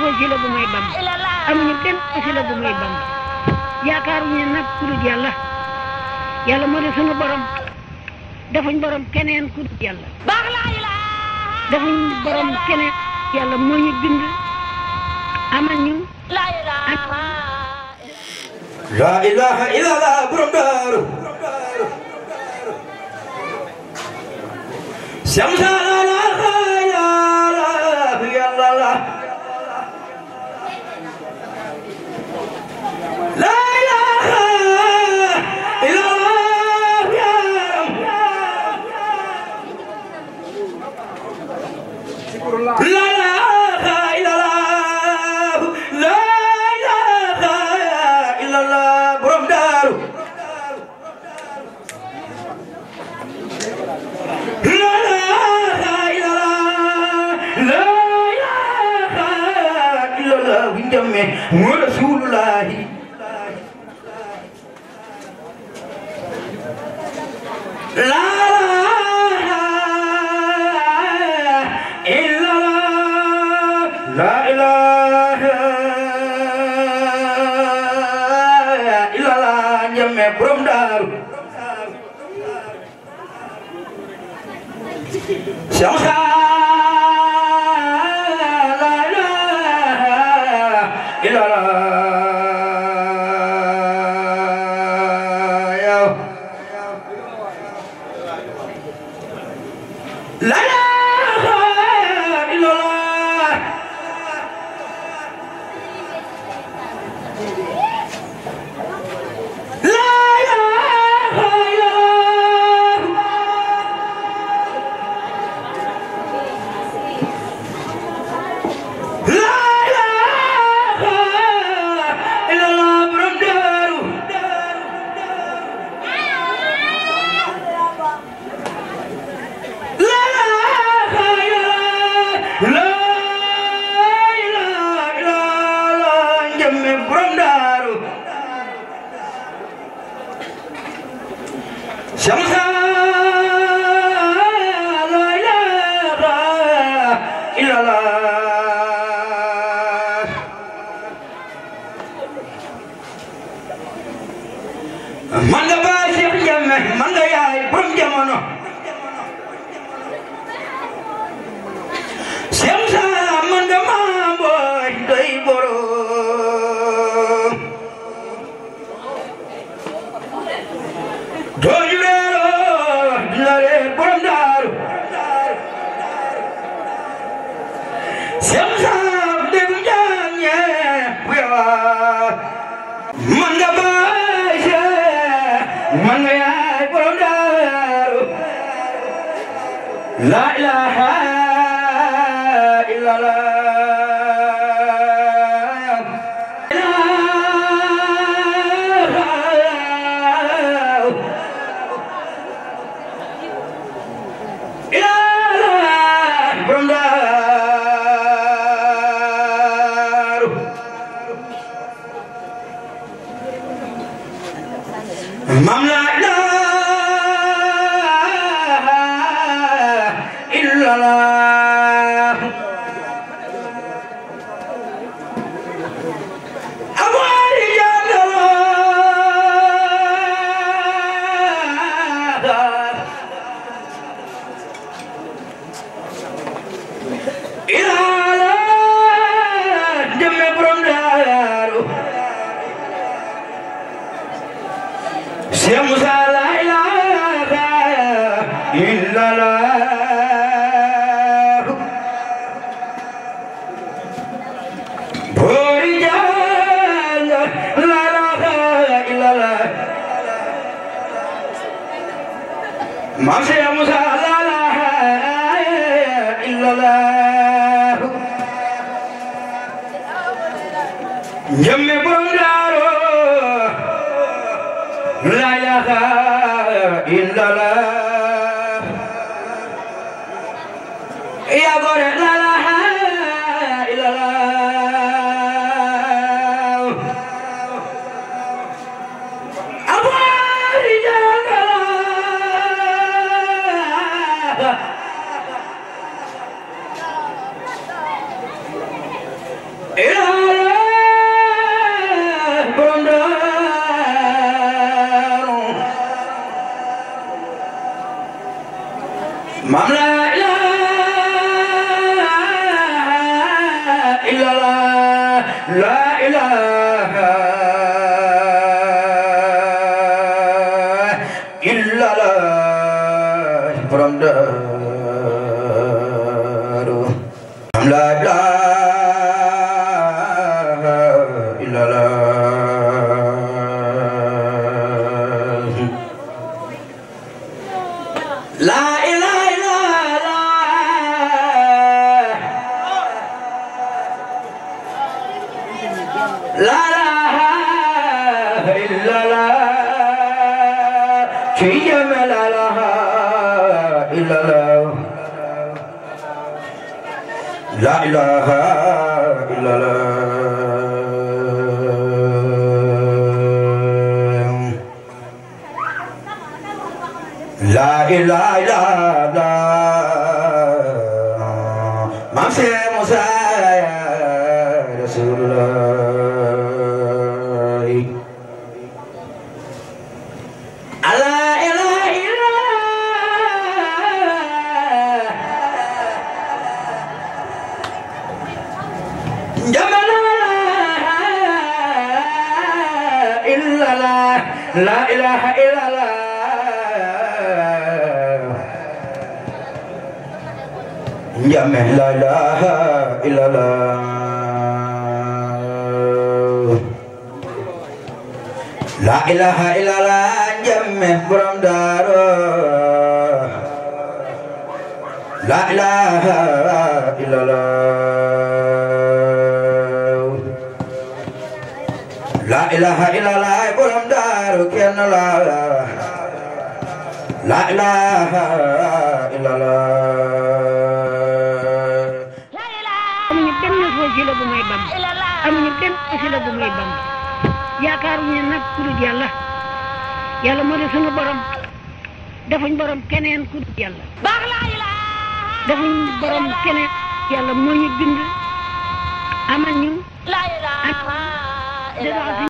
wasila bu may Bamba amuñu benn wasila bu may Bamba yaakaaruñu nag ku dul yàlla yàlla moo di sunu borom defuñ borom keneen ku dul yàlla defuñ borom keneen yàlla moo ñu bind amal ñu ak la ilaha illallah borom daaru samsa la ilaha illallah la ilaha illallah borom daaru mu rasulullahi la ilaha illallah jamme borom daaru manga ba Cheikh Jamme manga yaay borom jamono semsa manga mambo doy borom dojulero dilare borom daaru semsa degu janye puya manga ba manga yaay borom daaru la ilaha illallah borom daaru mam la ilaha illallah amari yàlla ilala jëmme borom daaru Cheikh Moussa la ilaha illallah bori jàng la ilaha illallah Maam Cheikh Moussa la ilaha illallah jëmme borom daaru la ilaha illallah ya gore la ilaha illallah abari jangala Mam la ilaha illallah, la ilaha illallah, borom Daaru. Mam la ilaha illallah, la ilaha la ilaha illallah, Chiyam la ilaha illallah, la ilaha illallah, la ilaha illallah, Mam Cheikh Moussa Rasulullah. La ilaha illallah, Njame la ilaha illallah, la ilaha illallah, Njame borom Daaru, la ilaha illallah, la ilaha illallah, borom Daaru kenn la ilaha illallah. amuñu benn wasila bu may Bamba amuñu benn wasila bu may Bamba yaakaaruñu nag ku dul yàlla yàlla moo di sunu borom defuñ borom keneen ku dul yàlla defuñ borom keneen yàlla moo ñu bind amal ñu